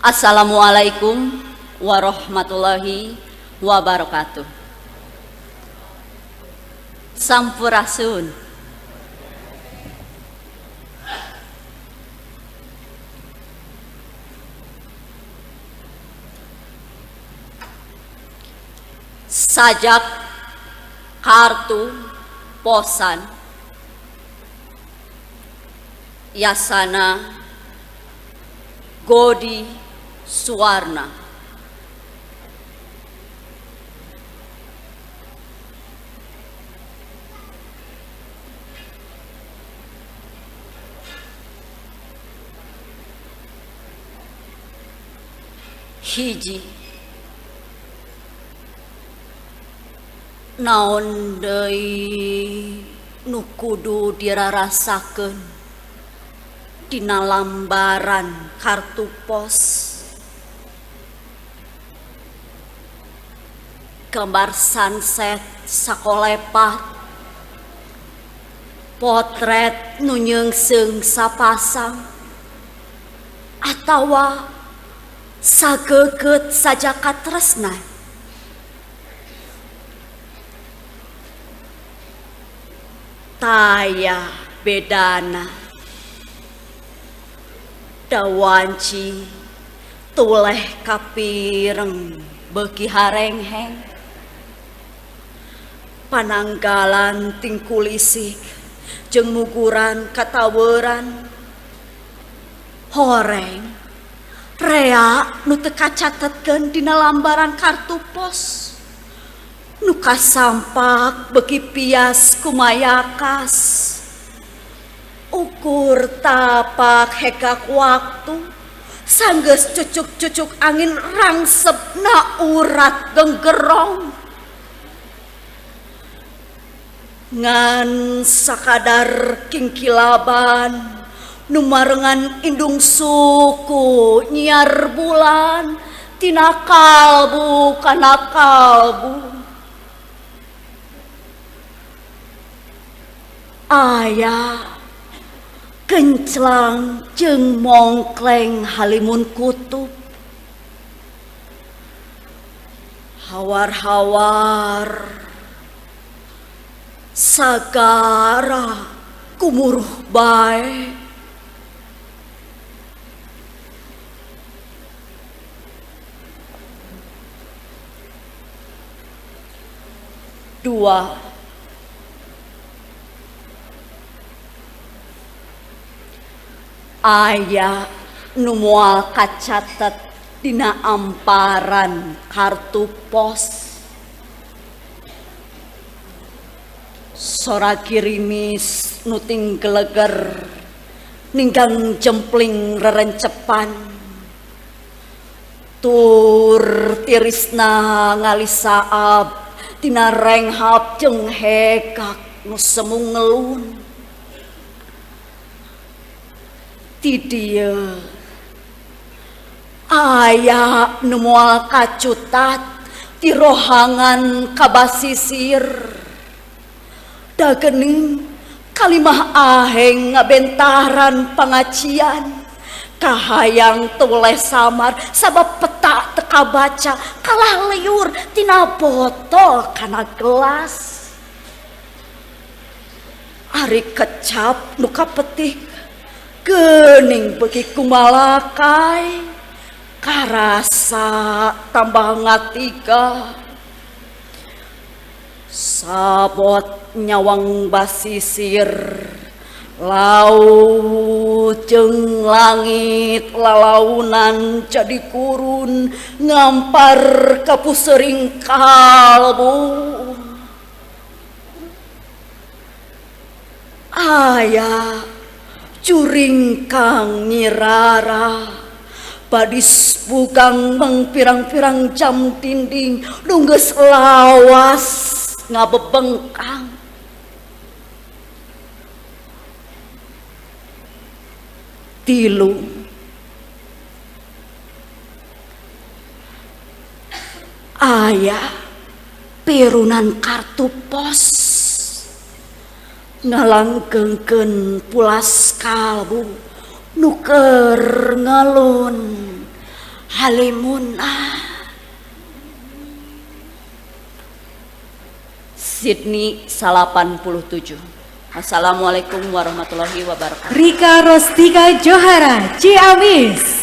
Assalamualaikum warahmatullahi wabarakatuh. Sampurasun. Sajak kartu posan Yasana Godi Suwarna. Hiji naon deui nu kudu dirarasakeun dina lambaran kartu pos, gambar sunset sakolepat, potret nu nyeungseung sapasang, atawa sageget sajaka tresna. Taya bedana dawanci tuleh kapireng beuki harengheng, pananggalan tingkulisik jeung muguran kataweran, horeng rea nu teu kacatetkeun dina lambaran kartu pos, nu kasampak beuki pias kumayakas, ukur tapak hegak waktu, sanggeus cucuk-cucuk angin rangsepna urat genggerong, ngan sakadar kingkilaban nu marengan indung suku nyiar bulan tina kalbu kana kalbu. Aya kenclang jeung mongkleng halimun kutub, hawar-hawar sagara kumuruh bae. Dua, aya nu moal kacatet dina amparan kartu pos, sora girimis nu tinggeleger ninggang jempling rerencepan, tur tirisna ngalisaab tina renghap jeung hekak nu semu ngelun. Ti dieu aya nu moal kacutat ti rohangan ka basisir, dagening kalimah aheng ngabentaran pangajian, kahayang tuleh samar sabab peta teu kabaca kalah liur tina botol kana gelas. Ari kecap nu kapetik geuning beuki kumalakai, karasa tambah ngatiga, sabot nyawang basisir laut jeung langit lalaunan jadi kurun ngampar ka puseuring kalbu. Aya curing kang nyirara badis bugang mengpirang-pirang jam dinding nu geus lawas ngabebengkang. Tilu, aya pirunan kartu pos ngalanggengkeun pulas kalbu nu keur ngelun. Halimunah. Sydney 87. Assalamualaikum warahmatullahi wabarakatuh. Rika Rostika Johara, Ciamis.